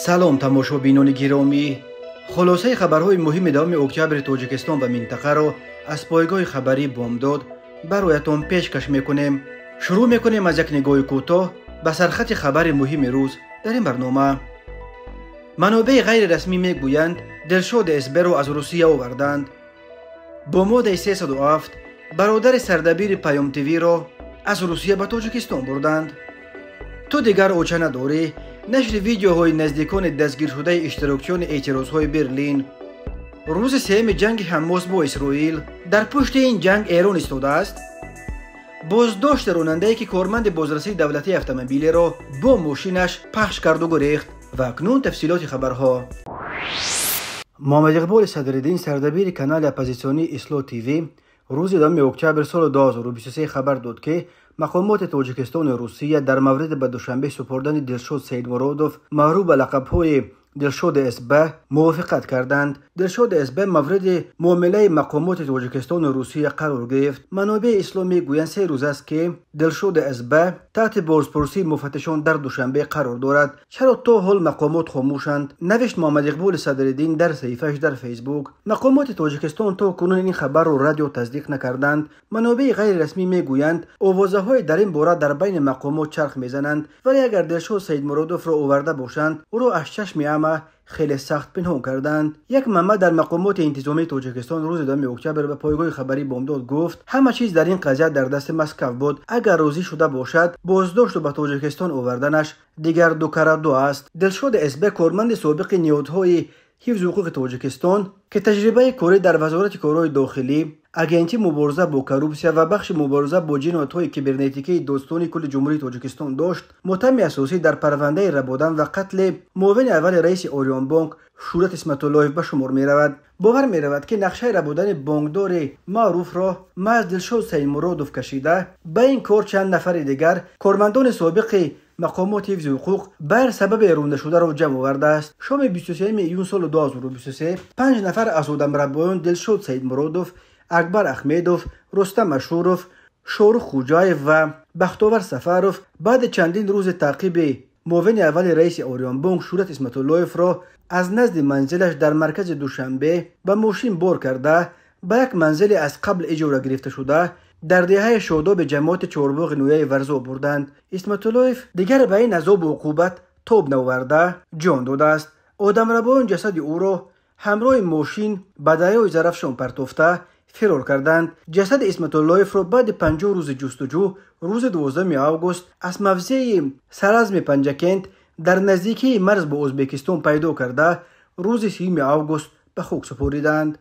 Салом, тамошобинони гиромӣ. Хулосаи хабарҳои муҳими 10 октябри Тоҷикистон ва минтақаро аз пойгоҳи хабарии Бомдод бароятон пешкаш мекунем. Шурӯъ мекунем аз як нигоҳи кӯтоҳ ба сархати хабари муҳими рӯз дар ин барнома. Манобеи ғайрирасмӣ мегӯянд, Дилшод СБ-ро аз Русия оварданд. Бо моддаи 307 бародари сардабири Паём ТВ-ро аз Русия ба Тоҷикистон бурданд. Ту дигар оча надорӣ. Нашри видеоҳои наздикони дастгиршудаи иштирокчиёни эътирозҳои Берлин. Рӯзи сеюми ҷанги Ҳамос бо Исроил. Дар пушти ин ҷанг Эрон истодааст. Боздошти ронандае, ки корманди бозрасии давлатии автомобилеро бо мошинаш пахш карду гурехт. Ва акнун тафсилоти хабарҳо. Муҳаммад Иқболи Садриддин, сардабири канали оппозитсионии Ислоҳ ТВ, рӯзи 10 октябр соли 2023 хабар дод, ки мақомоти Тоҷикистону Русия дар мавриди ба Душанбе супурдани Дилшод Саидмуродов, маъруф ба лақабҳои Дилшод СБ, мувофиқат карданд. Дилшод СБ мавриди муомилаи мақомоти Тоҷикистону Русия қарор гирифт. Манобеи Ислоҳ мегӯянд, 3 рӯз аст, ки Дилшод СБ таҳти бозпурсии муфаттишон дар Душанбе қарор дорад. «Чаро то ҳол мақомот хомӯшанд?» — навишт Муҳаммад Иқболи Садриддин дар саҳифааш дар Фейсбук. Мақомоти Тоҷикистон то кунун ин хабарро радю тасдиқ накарданд. Манобеи ғайрирасмӣ мегӯянд, овозаҳое дар ин бора дар байни мақомот чарх мезананд, вале агар Дилшод Саидмуродовро оварда бошанд, ӯро аз чашми ҳама хеле сахт пинҳон карданд. Як манбаъ дар мақомоти интизомии Тоҷикистон рӯзи 2 октябр ба пойгоҳи хабарии Бомдод гуфт, ҳама чиз дар ин қазия дар дасти Москав буд. Агар розӣ шуда бошад, боздошту ба Тоҷикистон оварданаш дигар ду кара ду аст. Дилшод СБ, корманди собиқи ниҳодҳои ҳифзи ҳуқуқи Тоҷикистон, ки таҷрибаи корӣ дар Вазорати корҳои дохилӣ, Агентии мубориза бо коррупсия ва бахши мубориза бо ҷиноятҳои кибернетикии Додситонии кулли Ҷумҳурии Тоҷикистон дошт, муттаҳами асосӣ дар парвандаи рабодан ва қатли муовини аввали раиси Ориёнбонк Шӯҳрат Исматуллоев ба шумор меравад. Бовар меравад, ки нақшаи рабудани бонкдори маъруфро маҳз Дилшод Саидмуродов кашида, ба ин кор чанд нафари дигар кормандони собиқи мақомоти ҳифзи ҳуқуқ бар сабаби рондашударо ҷамъ овардааст. Шоми 23 июн соли 2023 панҷ нафар аз одамрабоён — Дилшод Саидмуродов, Акбар Ахмедов, Рустам Ашуров, Шорух Хуҷаев ва Бахтовар Сафаров — баъди чандин рӯзи таъқиби муовини аввали раиси Ориёнбонк Шӯҳрат Исматуллоевро аз назди манзилаш дар маркази Душанбе ба мошин бор карда, ба як манзили аз қабл иҷора гирифташуда дар деҳаи Шодоби ҷамоати Чорбоғи ноҳияи Варзоб бурданд. Исматуллоев дигар ба ин азобу уқубат тоб наоварда, ҷон додааст. Одамрабоён ҷасади ӯро ҳамроҳи мошин ба дарёи Зарафшон партофта, фирор карданд. Ҷасади Исматуллоевро баъди 50 рӯзи ҷустуҷӯ рӯзи 12 август аз мавзеи Саразми Панҷакент дар наздикии марз бо Ӯзбекистон пайдо карда, рӯзи 30 август ба хок супориданд.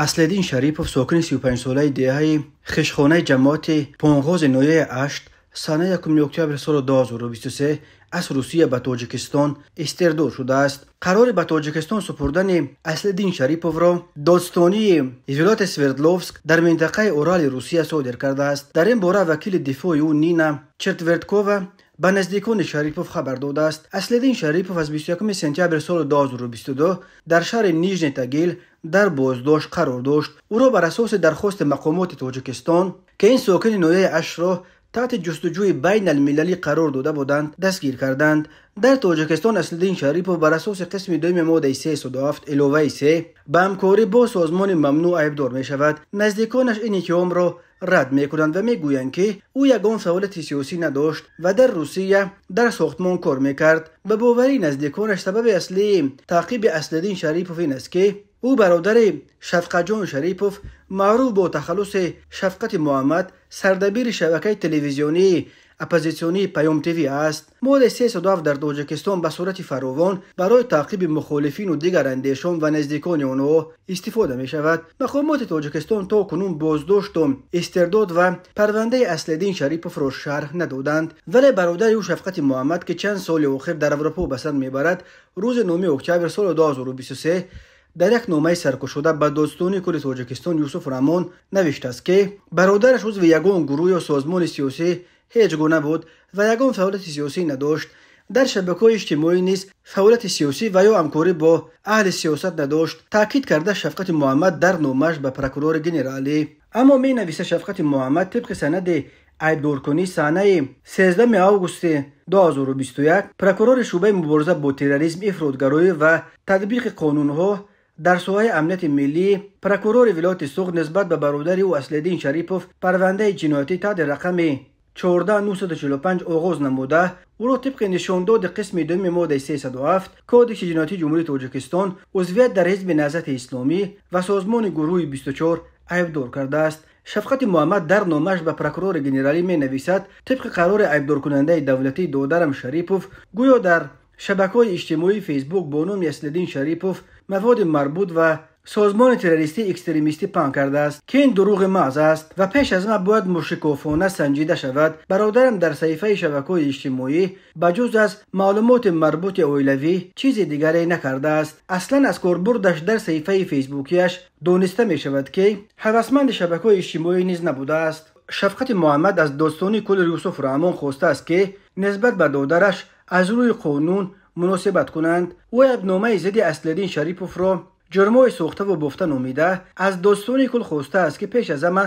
Аслиддин Шарипов, сокини 35-солаи деҳаи Хишхонаи ҷамоати Понғози ноҳияи Ашт, санаи 1 октябри соли 2023 аз Русия ба Тоҷикистон истирдод шудааст. Қарори ба Тоҷикистон супурдани Аслиддин Шариповро додситонии вилояти Свердловск дар минтақаи Урали Русия содир кардааст. Дар ин бора вакили дифои ӯ Нина Четверткова ба наздикони Шарипов хабар додааст. Аслиддин Шарипов аз 21 сентябри соли 2022 дар шаҳри Нижний Тагил дар боздошт қарор дошт. Ӯро бар асоси дархости мақомоти Тоҷикистон, ки ин сокини ноҳияи Аштро таҳти ҷустуҷӯи байналмилалӣ қарор дода буданд, дастгир карданд. Дар Тоҷикистон Аслиддин Шарипов бар асоси қисми дуюми моддаи 307 иловаи 3 ба ҳамкорӣ бо созмони мамнӯъ айбдор мешавад. Наздиконаш ин иттиҳомро рад мекунанд ва мегӯянд, ки ӯ ягон фаъолияти сиёсӣ надошт ва дар Русия дар сохтмон кор мекард. Ба боварии наздиконаш, сабаби аслии таъқиби Аслиддин Шарипов ин аст, ки ӯ бародари Шафқатҷон Шарипов, маъруф бо тахаллуси Шафқати Муҳаммад, сардабири шабакаи телевизионии оппозитсионии Паём ТВ аст. Моддаи 307 дар Тоҷикистон ба сурати фаровон барои таъқиби мухолифину дигарандешон ва наздикони онҳо истифода мешавад. Мақомоти Тоҷикистон то кунун боздошту истирдод ва парвандаи Аслиддин Шариповро шарҳ надоданд, вале бародари ӯ Шафқати Муҳаммад, ки чанд соли охир дар Аврупо ба сар мебарад, рӯзи 9 октябр соли 2023 дар як номаи саркушода ба додситонии кулли Тоҷикистон Юсуф Раҳмон навиштааст, ки бародараш узви ягон гурӯҳ ё созмони сиёсӣ ҳеҷ гуна буд ва ягон фаъолияти сиёсӣ надошт. Дар шабакаҳои иҷтимоӣ низ фаъолияти сиёсӣ ва ё ҳамкорӣ бо аҳли сиёсат надошт, таъкид карда Шафқати Муҳаммад дар номааш ба прокурори генералӣ. Аммо, менависа Шафқати Муҳаммад, тибқи санади айбдоркунӣ санаи 13 августи 2021 прокурори шӯъбаи мубориза бо терроризм, ифротгароӣ ва татбиқи қонунҳо дар соҳаи амнияти миллӣ прокурори вилояти Суғд нисбат ба бародари ӯ Аслиддин Шарипов парвандаи ҷиноятӣ таҳти рақами 14945 оғоз намуда, ӯро тибқи нишондоди қисми дуюми моддаи 307 Кодекси ҷиноятии Ҷумҳурии Тоҷикистон узвият дар ҳизби Наҳзати Исломӣ ва созмони гурӯҳи 24 айбдор кардааст. Шафқати Муҳаммад дар номааш ба прокурори генералӣ менависад: тибқи қарори айбдоркунандаи давлатии додарам Шарипов гӯё дар шабакаҳои иҷтимоии Фейсбук бо номи Аслиддин Шарипов маводи марбут ва созмони террористии экстремистӣ паҳн кардааст, ки ин дурӯғи маҳз аст ва пеш аз ҳама бояд мушикофона санҷида шавад. Бародарам дар саҳифаи шабакаҳои иҷтимоӣ ба ҷуз аз маълумоти марбути оилавӣ чизи дигаре накардааст. Аслан аз корбурдаш дар саҳифаи фейсбукияш дониста мешавад, ки ҳавасманди шабакаҳои иҷтимоӣ низ набудааст. Шафқати Муҳаммад аз достони кулли Юсуф Раҳмон хостааст, ки нисбат ба додараш аз рӯи қонун муносибат кунанд. Ӯ айбномаи зидди Аслиддин Шариповро ҷурмҳои сохтаву бофта номида, аз достони кул хостааст, ки пеш аз ҳама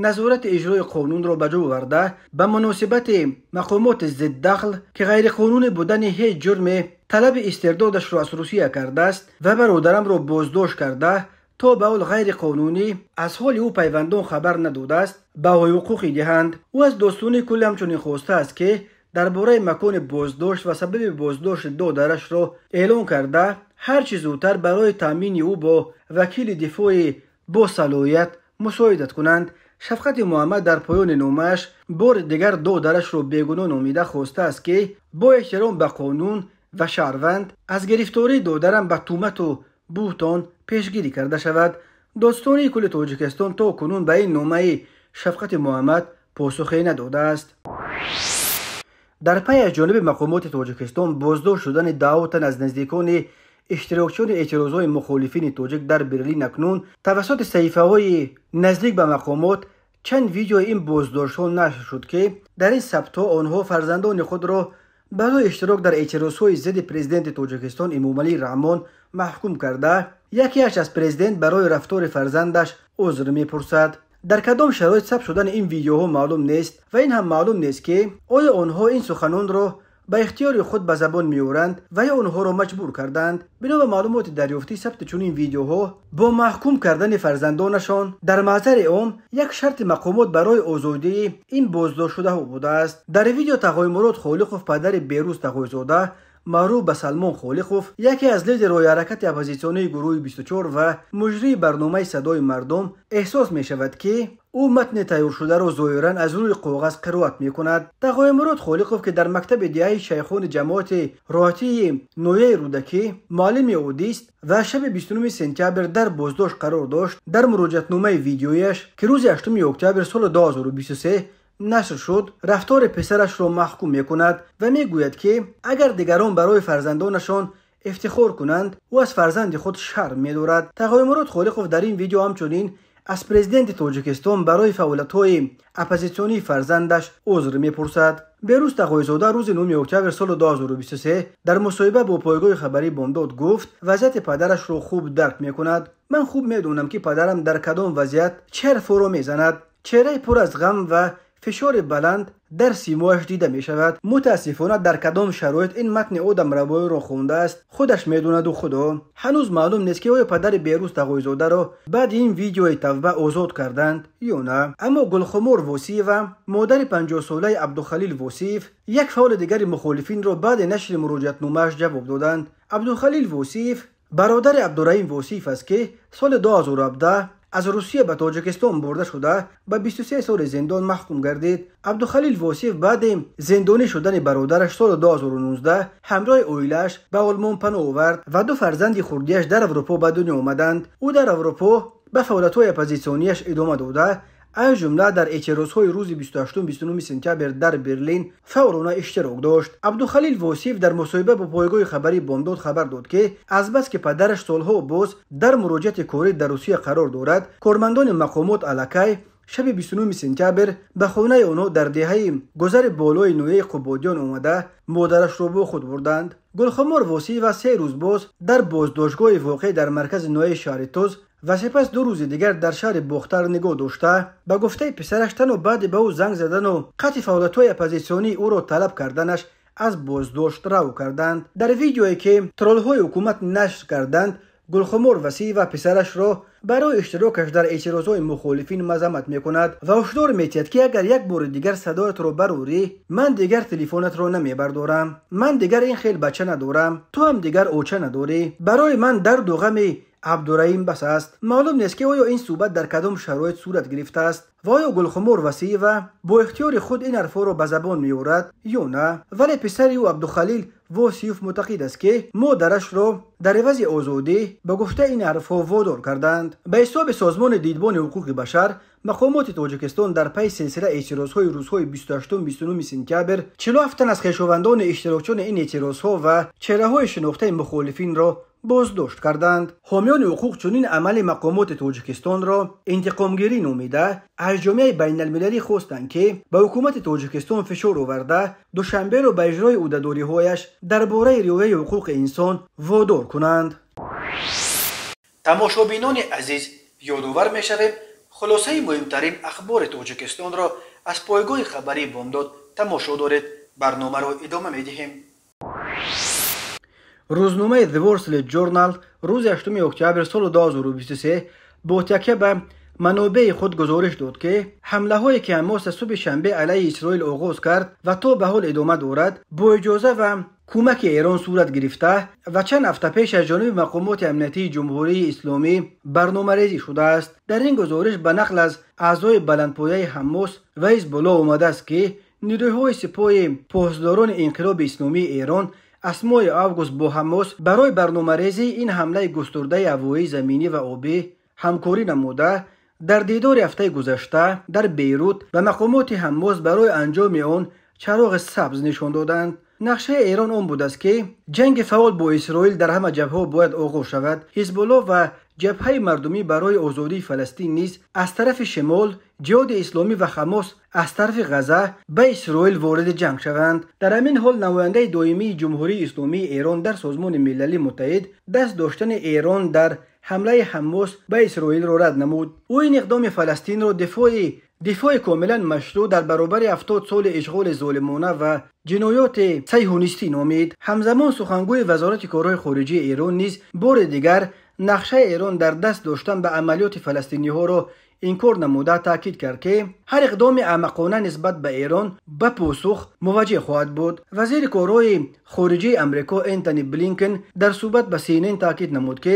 назорати иҷрои қонунро ба ҷо оварда, ба муносибати мақомоти зиддахл, ки ғайриқонунӣ будани ҳеҷ ҷурме талаби истирдодашро аз Русия кардааст ва бародарамро боздошт карда, то ба ҳол ғайриқонунӣ аз ҳоли ӯ пайвандон хабар надодааст, баҳои ҳуқуқӣ диҳанд. Ӯ аз достони кул ҳамчунин хостааст, ки дар бораи макони боздошт ва сабаби боздошти додарашро эълон карда, ҳар чӣ зудтар барои таъмини ӯ бо вакили дифои босалоҳият мусоидат кунанд. Шафқати Муҳаммад дар поёни номааш бори дигар додарашро бегуноҳ номида хостааст, ки бо эҳтиром ба қонун ва шаҳрванд аз гирифтории додарам ба тӯҳмату буҳтон пешгирӣ карда шавад. Достони кулли Тоҷикистон то кунун ба ин номаи Шафқати Муҳаммад посухе надодааст. Дар пай аз ҷониби мақомоти Тоҷикистон боздошт шудани даҳо тан аз наздикони иштирокчиёни эътирозҳои мухолифини тоҷик дар Берлин акнун тавассути саҳифаҳои наздик ба мақомот чанд видеои ин боздоштҳо нашр шуд, ки дар ин сабтҳо онҳо фарзандони худро барои иштирок дар эътирозҳои зидди президенти Тоҷикистон Эмомалӣ Раҳмон маҳкум карда, якеаш аз президент барои рафтори фарзандаш узр мепурсад. Дар кадом шароит сабт шудани ин видеоҳо маълум нест ва ин ҳам маълум нест, ки оё онҳо ин суханонро ба ихтиёри худ ба забон меоранд ва ё онҳоро маҷбур карданд. Бино ба маълумоти дарёфтӣ, сабти чунин видеоҳо бо маҳкум кардани фарзандонашон дар маъзари ом як шарти мақомот барои озодии ин боздоштшудаҳо будааст. Дар видео Тағоймурод Холиқов, падари Берӯз Тағойзода маъруф ба Салмон Холиқов, яке аз лидерҳои ҳаракати оппозитсионии гурӯҳи 24 ва муҷрии барномаи Садои мардум, эҳсос мешавад, ки ӯ матни тайёршударо зоҳиран аз рӯи коғаз қироат мекунад. Тағоймурод Холиқов, ки дар мактаби деҳаи Шайхони ҷамоати роҳатии ноҳияи Рӯдакӣ муаллими оддист ва шаби 29 сентябр дар боздошт қарор дошт, дар муроҷиатномаи видеояш, ки рӯзи 8 октябр соли 2023 нашр шуд, рафтори писарашро маҳкум мекунад ва мегӯяд, ки агар дигарон барои фарзандонашон ифтихор кунанд, ӯ аз фарзанди худ шарм медорад. Тағоймурод Холиқов дар ин видео ҳамчунин аз президенти Тоҷикистон барои фаъолиятҳои оппозитсионии фарзандаш узр мепурсад. Берӯз Тағойзода рӯзи 9 октябр соли 2023 дар мусоҳиба бо пойгоҳи хабарии Бомдод гуфт, вазъияти падарашро хуб дарк мекунад. Ман хуб медонам, ки падарам дар кадом вазъият чӣ ҳарфҳоро мезанад. Чеҳраи пур аз ғам ва фишори баланд дар симояш дида мешавад. Мутаассифона дар кадом шароит ин матни одамравоиро хондааст, худаш медонаду Худо. Ҳанӯз маълум нест, ки оё падари Берӯз Тағойзодаро баъди ин видеои тавба озод карданд ё на. Аммо Гулхумор Восиева, модари 50-солаи Абдухалил Восиев, як фаъоли дигари мухолифинро баъди нашри муроҷиатномааш ҷавоб доданд. Абдухалил Восиев бародари Абдураҳим Восиев аст, ки соли 2017 аз Русия ба Тоҷикистон бурда шуда ба 23 соли зиндон маҳкум гардид. Абдухалил Восиев баъди зиндонӣ шудани бародараш соли 2019 ҳамроҳи оилааш ба Олмон паноҳ овард ва ду фарзанди хурдиаш дар Аврупо ба дунё омаданд. Ӯ дар Аврупо ба фаъолиятҳои оппозитсионияш идома дода, аз ҷумла дар эътирозҳои рӯзи 28-29 сентябр дар Берлин фаъолона иштирок дошт. Абдухалил Восиев дар мусоҳиба бо пойгоҳи хабарии Бомдод хабар дод, ки азбаски падараш солҳо боз дар муроҷиати корӣ дар Русия қарор дорад, кормандони мақомот аллакай шаби 29 сентябр ба хонаи онҳо дар деҳаи гузари болои ноҳияи Қубодиён омада модарашро бо худ бурданд. Гулхумор Восиева 3 рӯз боз дар боздоштгоҳи воқеъ дар маркази ноҳияи шаҳри Туз ва сипас 2 рӯзи дигар дар шаҳри Бохтар нигоҳ дошта, ба гуфтаи писараш танҳо баъди ба ӯ занг задану қатъи фаъолиятҳои оппозитсионии ӯро талаб карданаш аз боздошт рав карданд. Дар видеое ки троллҳои ҳукумат нашр карданд, Гулхумор Васиева писарашро барои иштирокаш дар эътирозҳои мухолифин мазаммат мекунад ва ҳушдор метиҳад, ки агар як бори дигар садоятро барорӣ, ман дигар телефонатро намебардорам. Ман дигар ин хел бача надорам, ту ҳам дигар оча надорӣ. Барои ман дарду ғами Абдураим бас аст. Маълум нест, ки оё ин суҳбат дар кадом шароит сурат гирифтааст ва оё Гулхумор Васиева бо ихтиёри худ ин ҳарфҳоро ба забон меорад ё на. Вале писари ӯ Абдухалил Восиев муътақид аст, ки модарашро дар ивази озодӣ ба гуфтаи ин ҳарфҳо водор карданд. Ба ҳисоби Созмони Дидбони ҳуқуқи башар, мақомоти Тоҷикистон дар пайи силсила эътирозҳои рӯзҳои 28-29 сентябр 47 тан аз хешовандони иштирокчиёни ин эътирозҳо ва чеҳраҳои шинохтаи мухолифинро боздошт карданд. Ҳомиёни ҳуқуқ чунин амали мақомоти Тоҷикистонро интиқомгирӣ номида, аз ҷомеаи байналмилалӣ хостанд, ки ба ҳукумати Тоҷикистон фишор оварда, Душанберо ба иҷрои ӯҳдадориҳояш дар бораи риояи ҳуқуқи инсон водор кунанд. Тамошобинони азиз, ёдовар мешавем, хулосаи муҳимтарин ахбори Тоҷикистонро аз пойгоҳи хабарии Бомдод тамошо доред. Барномаро идома медиҳем. Рӯзномаи The Wall Street Journal рӯзи 8 октябр соли 2023 бо такя ба манобеи худ гузориш дод, ки ҳамлаҳое ки Ҳамос аз субҳи шанбе алайҳи Исроил оғоз кард ва то ба ҳол идома дорад, бо иҷоза ва кӯмаки Эрон сурат гирифта ва чанд ҳафта пеш аз ҷониби мақомоти амниятии Ҷумҳурии Исломӣ барномарезӣ шудааст. Дар ин гузориш ба нақл аз аъзои баландпояи Ҳамос ва Ҳизбулло омадааст, ки нирӯҳои сипоҳи посдорони инқилоби исломии Эрон аз моҳи август бо Ҳамос барои барномарезии ин ҳамлаи густурдаи ҳавоӣ, заминӣ ва обӣ ҳамкорӣ намуда, дар дидори ҳафтаи гузашта дар Бейрут ба мақомоти Ҳамос барои анҷоми он чароғи сабз нишон доданд. Нақшаи Эрон он будааст, ки ҷанги фаъол бо Исроил дар ҳама ҷабҳаҳо бояд оғоз шавад. Ҳизбулло ва ҷабҳаи мардумӣ барои озодии Фаластин низ аз тарафи шимол, Ҷиҳоди исломӣ ва Ҳамос аз тарафи Ғаза ба Исроил вориди ҷанг шаванд. Дар ҳамин ҳол намояндаи доимии Ҷумҳурии Исломии Эрон дар Созмони Милали Муттаҳид даст доштани Эрон дар ҳамлаи Ҳамос ба Исроилро рад намуд. Ӯ ин иқдоми Фаластинро дифои комилан машрӯъ дар баробари 70 соли ишғоли золимона ва ҷиноёти сиҳюнистӣ номид. Ҳамзамон сухангӯи Вазорати корҳои хориҷии Эрон низ бори дигар нақшаи Эрон дар даст доштан ба амалиёти фаластиниҳоро инкор намуда, таъкид кард, ки ҳар иқдоми аҳмақона нисбат ба Эрон ба посух мувоҷеҳ хоҳад буд. Вазири корҳои хориҷии Амрико Энтони Блинкен дар суҳбат ба CNN таъкид намуд, ки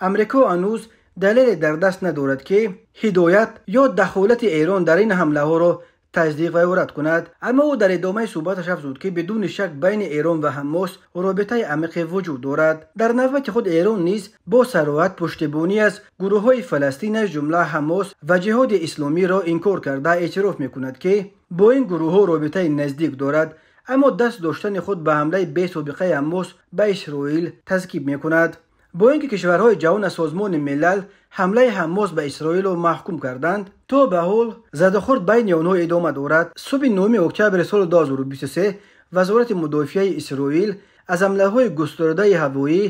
Амрико ҳанӯз далеле дар даст надорад, ки ҳидоят ё дахолати Эрон дар ин ҳамлаҳоро тасдиқ ва ё рад кунад. Аммо ӯ дар идомаи суҳбаташ афзуд, ки бидуни шак байни Эрон ва Ҳамос робитаи амиқе вуҷуд дорад. Дар навбати худ Эрон низ бо сароҳат пуштибонӣ аз гурӯҳҳои Фаластин аз ҷумла Ҳамос ва Ҷиҳоди исломиро инкор карда эътироф мекунад, ки бо ин гурӯҳҳо робитаи наздик дорад, аммо даст доштани худ ба ҳамлаи бесобиқаи Ҳамос ба Исроил тазкиб мекунад. Бо ин ки кишварҳои ҷаҳон аз Созмони Милал ҳамлаи Ҳамос ба Исроилро маҳкум карданд, то ба ҳол задухӯрд байни онҳо идома дорад. Субҳи 9 октябри соли 2023 Вазорати мудофиаи Исроил аз ҳамлаҳои густурдаи ҳавоӣ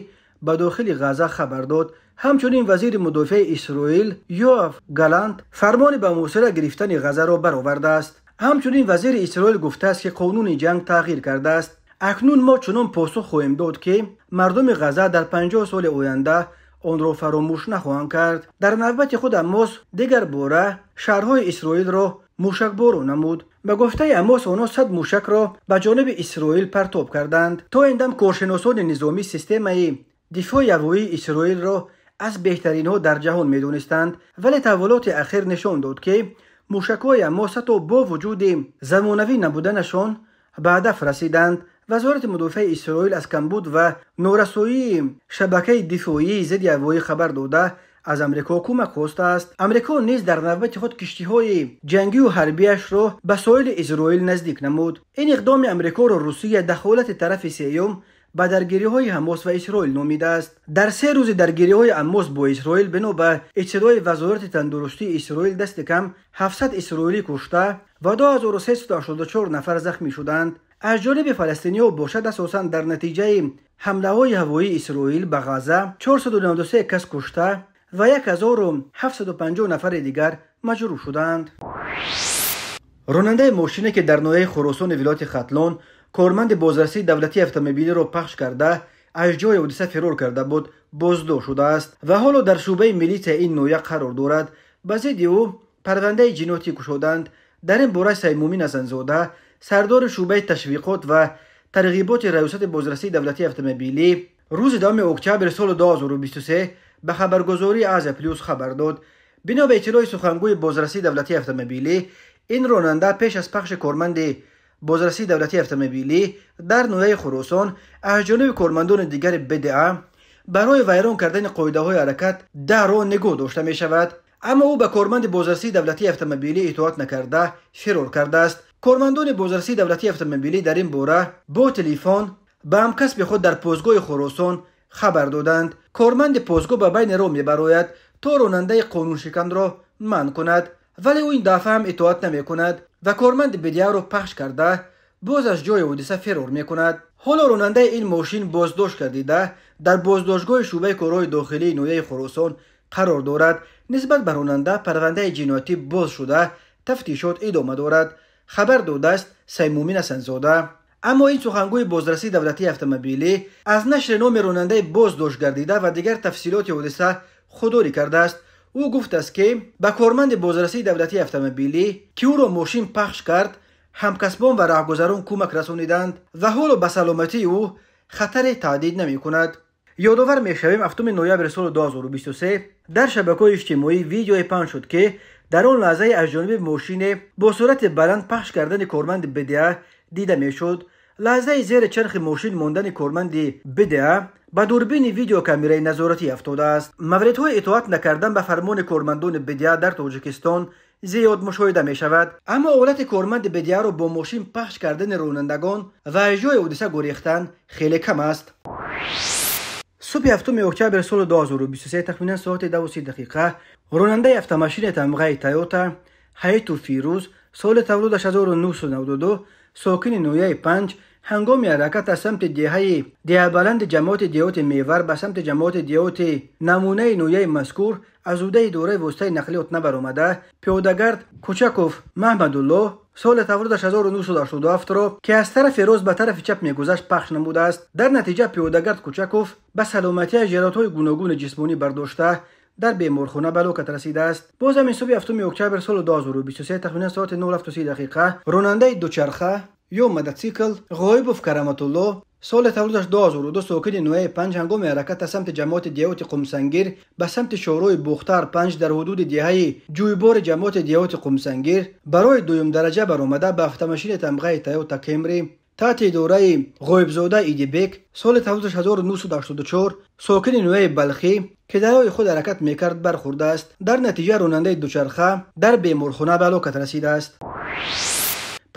ба дохили Ғаза хабар дод. Ҳамчунин вазири мудофиаи Исроил Йоав Галант фармони ба муҳосира гирифтани Ғазаро баровардааст. Ҳамчунин вазири Исроил гуфтааст, ки қонуни ҷанг тағйир кардааст. Акнун мо чунон посух хоҳем дод, ки мардуми Ғаза дар 50 соли оянда онро фаромӯш нахоҳанд кард. Дар навбати худ Ҳамос дигар бора шаҳрҳои Исроилро мушакборон намуд. Ба гуфтаи Ҳамос онҳо 100 мушакро ба ҷониби Исроил партоб карданд. То ин дам коршиносони низомӣ системаи дифои ҳавоии Исроилро аз беҳтаринҳо дар ҷаҳон медонистанд, вале таҳаввулоти ахир нишон дод, ки мушакҳои Ҳамос ҳатто бо вуҷуди замонавӣ набуданашон ба ҳадаф расиданд. Вазорати мудофиаи Исроил аз камбуд ва норасоии шабакаи дифоии зидди ҳавоӣ хабар дода, аз Амрико кӯмак хостааст. Амрико низ дар навбати худ киштиҳои ҷангию ҳарбиашро ба соҳили Исроил наздик намуд. Ин иқдоми Амрикоро Русия дахолати тарафи сеюм ба даргириҳои Ҳамос ва Исроил номидааст. Дар 3 рӯзи даргириҳои Ҳамос бо Исроил бино ба иттилои Вазорати тандурустии Исроил дасти кам 700 исроилӣ кушта ва 2384 нафар захмӣ шуданд. Аз ҷониби фаластиниҳо бошад, асосан дар натиҷаи ҳамлаҳои ҳавоии Исроил ба Ғаза 493 кас кушта ва 1750 нафари дигар маҷрӯҳ шуданд. Ронандаи мошине, ки дар ноҳияи Хуросони вилояти Хатлон корманди бозрасии давлатии автомобилиро пахш карда аз ҷои ҳодиса фирор карда буд, боздошт шудааст ва ҳоло дар шӯъбаи милитсияи ин ноҳия қарор дорад. Ба зидди ӯ парвандаи ҷиноятӣ кушоданд. Дар ин бора Саймумин Ҳасанзода, сардори шӯъбаи ташвиқот ва тарғиботи раёсати бозрасии давлатии автомобилӣ, рӯзи 10 октябри соли 2023 ба хабаргузории Азия Плюс хабар дод. Бино ба иттилои сухангӯи бозрасии давлатии автомобилӣ, ин ронанда пеш аз пахши корманди бозрасии давлатии автомобилӣ дар ноҳияи Хуросон аз ҷониби кормандони дигари БДА барои вайрон кардани қоидаҳои ҳаракат дар роҳ нигоҳ дошта мешавад. Аммо ӯ ба корманди бозрасии давлатии автомобилӣ итоат накарда фирор кардааст. Кормандони бозрасии давлатии автомобилӣ дар ин бора бо телефон ба ҳамкасби худ дар постгоҳи Хуросон хабар доданд. Корманди постгоҳ ба байни роҳ мебарояд то ронандаи қонуншиканро манъ кунад, вале ӯ ин дафъа ҳам итоат намекунад ва корманди БДА-ро пахш карда боз аз ҷои ҳодиса фирор мекунад. Ҳоло ронандаи ин мошин боздошт гардида дар боздоштгоҳи шӯъбаи корҳои дохилии ноҳияи Хуросон қарор дорад. Нисбат ба ронанда парвандаи ҷиноятӣ боз шуда тафтишот идома дорад, хабар додааст Саймумин Ҳасанзода. Аммо ин сухангӯи бозрасии давлатии автомобилӣ аз нашри номи ронандаи боздошт гардида ва дигар тафсилоти ҳодиса худдорӣ кардааст. Ӯ гуфтааст, ки ба корманди бозрасии давлатии автомобилӣ, ки ӯро мошин пахш кард, ҳамкасбон ва раҳгузарон кӯмак расониданд ва ҳоло ба саломатии ӯ хатаре таҳдид намекунад. Ёдовар мешавем, 7 ноябри соли 2023 дар шабакаҳои иҷтимоӣ видеое паҳн шуд, ки дар он лаҳзае аз ҷониби мошине бо суръати баланд пахш кардани корманди БДА дида мешуд. Лаҳзаи зери чархи мошин мондани корманди БДА ба дурбини видеокамераи назоратӣ афтодааст. Мавридҳои итоат накардан ба фармони кормандони БДА дар Тоҷикистон зиёд мушоҳида мешавад. Аммо ҳолати корманди БДА-ро бо мошин пахш кардани ронандагон ва аз ҷои ҳодиса гурехтан хеле кам аст. Субҳи 7 октябри соли 2023 тахминан соати 2:30 ронандаи автомашини тамғаи Тойота Ҳаиту Фирӯз, соли таваллудаш 1992, сокини ноҳияи Панҷ, ҳангоми ҳаракат аз самти деҳаи Деҳабаланди ҷамоати деҳоти Мевар ба самти ҷамоати деҳоти Намунаи ноҳияи мазкур аз ҳудуди идораи воситаи нақлиёт набаромада, пиёдагард Кучаков Маҳмадуллоҳ, соли таваллудаш 1987-ро, ки аз тарафи рост ба тарафи чап мегузашт, пахш намудааст. Дар натиҷа пиёдагард Кучаков ба саломатиаш ҷароҳатҳои гуногуни ҷисмонӣ бардошта дар беморхона ба ҳалокат расидааст. Боз ҳамин субҳи 7 октябр соли 2023 тахминан соати 07:30 ронандаи дучарха ё мотоцикл Ғоибов Караматулло, соли таваллудаш 2002, сокини ноҳияи Панҷ, ҳангоми ҳаракат аз самти ҷамоати деҳоти Қумсангир ба самти шоҳроҳи Бухтар Панҷ дар ҳудуди деҳаи Ҷӯйбори ҷамоати деҳоти Қумсангир барои дуюмдараҷа баромада ба автомашини тамғаи Тойота Кемри таҳти идораи Ғоибзода Идибек, соли таваллудаш 1984, сокини ноҳияи Балхӣ, ки дар роҳи худ ҳаракат мекард, бархӯрдааст. Дар натиҷа ронандаи дучарха дар беморхона ба ҳалокат расидааст.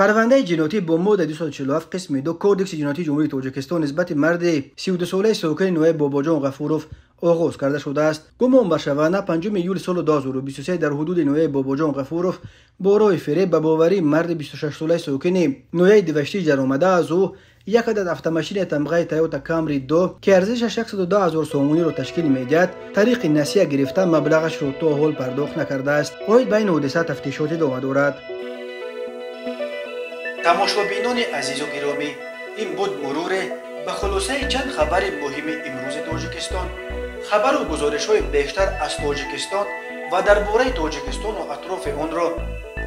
Парвандаи ҷиноятӣ бо моддаи 247 қисми 2 Кодекси ҷиноятии Ҷумҳурии Тоҷикистон нисбати марди 32-солаи сокини ноҳияи Бобоҷон Ғафуров оғоз карда шудааст. Гумон баршаванда 5 июли соли 2023 дар ҳудуди ноҳияи Бобоҷон Ғафуров бо роҳи фиреб ба боварии марди 26-солаи сокини ноҳияи Деваштич даромада аз ӯ як адад автомашини тамғаи Тойота Камри 2, ки арзишаш 110 000 сомониро ташкил медиҳад, тариқи насия гирифта маблағашро то ҳол пардохт накардааст. Оид ба ин ҳодиса тафтишот идома дорад. Тамошобинони азизу гиромӣ, ин буд муруре ба хулосаи чанд хабари муҳими имрӯзи Тоҷикистон. Хабару гузоришҳои бештар аз Тоҷикистон ва дар бораи Тоҷикистону атрофи онро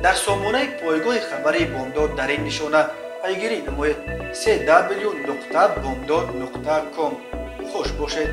дар сомонаи пойгоҳи хабарии Бомдод дар ин нишона пайгирӣ намоед: cw.bomdod.com. Хуш бошед.